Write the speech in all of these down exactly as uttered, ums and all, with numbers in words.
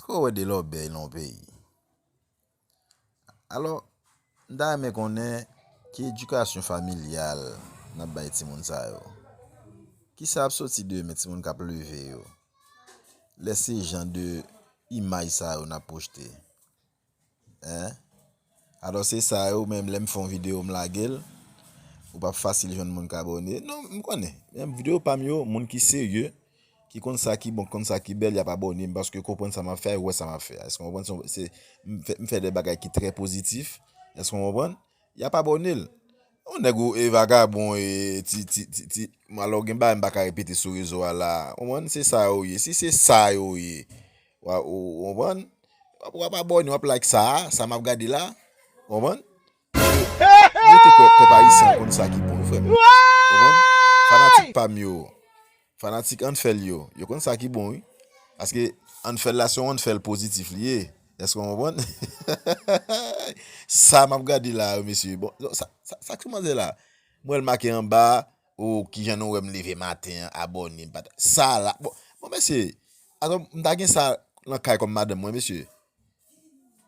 pa wè de lòbèy nan yon peyi. Alò, m ta renmen konnen ki edikasyon familyal n ap bay timoun sa yo. Kisa ap soti de men timoun k ap leve yo? Lè se jan de imaj sa yo n ap pwojte. Hein? Alò, se sa yo, menm lè m fè yon videyo, m lage l, ou p ap fasil jwenn moun k abòne. Non, m konnen. Men videyo pa m yo, moun ki serye, ki konn sa ki bon, konn sa ki bèl, y ap abòne m paske yo konprann sa m ap fè, yo wè sa m ap fè. Èske w konprann? Se, se, m fè, m fè de bagay ki trè pozitif. Èske w konprann? Y ap abòne l. Yon nèg ou e vagabon e ti, ti, ti, ti, m alò gen bagay m pa ka repete sou rezo a la. Konprann? Se sa yo ye. Si se sa yo ye, w a, ou, ou konprann? W ap, w ap abòne, w ap like sa, sa m ap gade la. Konprann? Mwen te kwè pèp ayisyen an konn sa ki bon, frè m. Konprann? Fanatik pa m yo, fanatik Anfèl yo, yo konn sa ki bon, wi. Paske Anfèl la se yon Anfèl pozitif li ye. Èske w konprann? Sa m ap gade la, wi, mesye. Bon, sa, sa, sa k sou manzè la? Mwen wè l make anba, o, kijan nou wè m leve maten an, abòne, m pa ta, sa la. Bon, bon, mesye, atò, m ta gen sa nan kay kòm madanm mwen, mesye.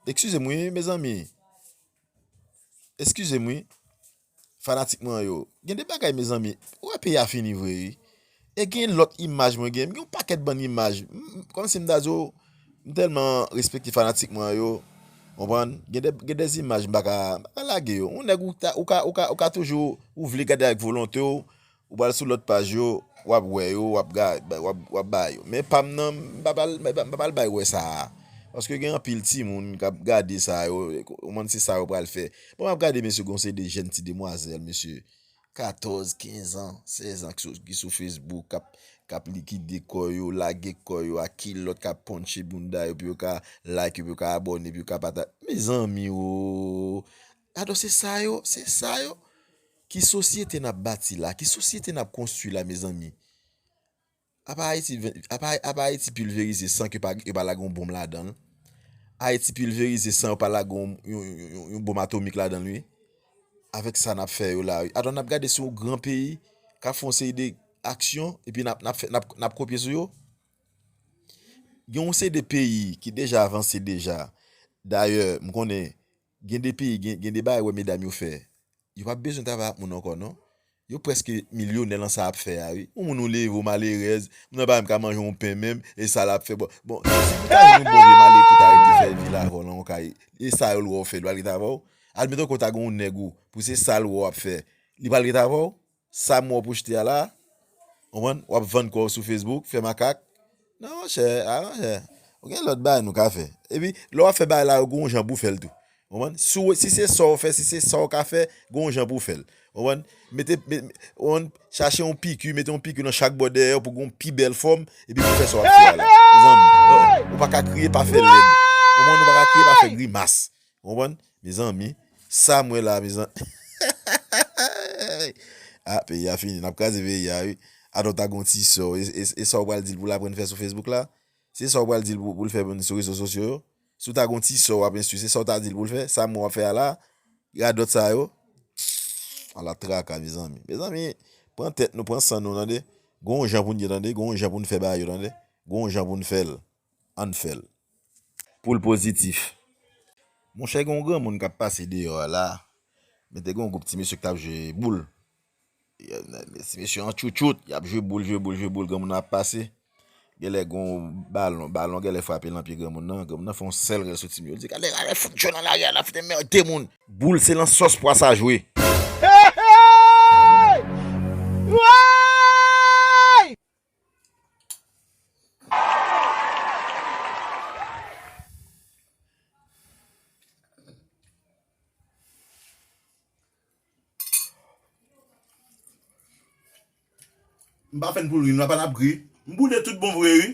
Eskize m, wi, mezanmi. Eskize m, wi. Fanatik mwen yo. Gen de bagay, mezanmi. Ou wè peyi a fini vre, wi. E gen lòt imaj mwen gen. M gen yon pakèt bann imaj. M, m, kòmsi m ta di w, m tèlman respekte fanatik mwen yo. Konprann? Gen de, gen de imaj m pa ka, m pa ka lage yo. Yon nèg ou ta, ou ka, ou ka, ou ka toujou, ou vle gade ak volonte w, ou pral sou lòt paj yo, w ap wè yo, w ap ga-, w ap, w ap ba yo. Men pa m nan, m pa pral, m pa, m pa pral bay wè sa a. Paske gen anpil timoun k ap gade sa yo, ou konprann se sa yo pral fè. Bon, m ap gade, mesye, gon seri de jèn ti demwazèl, mesye, katòz, kenz an, sèz an ki sou, ki sou Facebook, k ap, k ap likide kò yo, lage kò yo ak kilòt, k ap ponche bounda yo pou yo ka like, pou yo ka abòne, pou yo ka pata-, mezanmi o! Atò, se sa yo, se sa yo. Ki sosyete n ap bati la? Ki sosyete n ap konstwi la, mezanmi? Apa Ayiti, apa, apa Ayiti pilverize san ke pa, yo pa lage yon bonm ladan l? Ayiti pilverize san yo pa lage yon, yon, yon, yon, yon bonm atomik ladan l, wi. Avèk sa n ap fè yo la, wi. Atò, n ap gade sou yon gran peyi k ap fè yon seri de aksyon, epi n ap, n ap fè, n ap, n ap kopye sou yo? Gen yon seri de peyi ki deja avanse deja. Dayè, m konnen gen de peyi, gen, gen de bagay wè medam yo fè. Yo pa bezwen travay ak moun ankò, non. Yo prèske milyonè lan sa y ap fè a, wi. Yon moun ou leve, ou malerèz, moun nan pa menm ka manje yon pen menm, e sa l ap fè. Bon, bon, si ou ta jwenn yon bon vye malere ki ta rete fè vi la avè w lan yon kay, e sa yo l wè w fè, li pral rete avè w? Admeton ke w ta gen yon nèg ou, pou se sa l wè w ap fè, li pral rete avè w? Sa m wè w poste a la, konprann? W ap vann kò w sou Facebook, fè makak. Non, monchè, a, monchè. Ou gen lòt bagay nou ka fè. Epi, lè w ap fè bagay la, ou gen yon jan pou w fè l tou. Konprann? Si w, si se sa w fè, si se sa w ka fè, gen yon jan pou w fè l. Konprann? Mete, me-, konprann? Chache yon piki, mete yon piki nan chak bò dèyè w pou gen yon pi bèl fòm, epi pou fè sa w ap fè a la. Mezanmi, ou pa ka kriye pa fè lèd. Konprann? Ou pa ka kriye pa fè grimas. Konprann? Mezanmi, sa m wè la, mezanmi. A, peyi a fini, n ap kraze peyi a, wi. Atò, w ta gon ti sè w, e, e, e sa w pral di l pou l aprann fè sou Facebook la? Se sa w pral di l pou, pou l fè sou rezo sosyo yo? Si w ta gon ti sè w ap enstwi, se sa w ta di l pou l fè? Sa m wè w ap fè a la? Radòt sa yo? Ala traka, mezanmi. Mezanmi, pran tèt nou, pran san nou, tande. Gon yon jan pou n ye, tande. Gon yon jan pou n fè bagay yo, tande. Gon yon jan pou n fè l. Ann fè l. Pou l pozitif. Monchè, gen yon granmoun k ap pase deyò a la. Men te gen yon gwoup ti mesye k t ap jwe boul. Ti mesye an tchoutchout, y ap jwe boul, jwe boul, jwe boul, granmoun nan ap pase. Genlè gen yon balon, balon genlè frape nan pye granmoun nan, granmoun nan fè yon sèl rèl sou ti mesye, li di, "Gade, gade, fout jwe nan lari a, n ap fout anmède moun." Boul se nan sòs pwa sa jwe. M pa fè n pou l ri, m pa n ap ri. M boule tout bon vre, wi.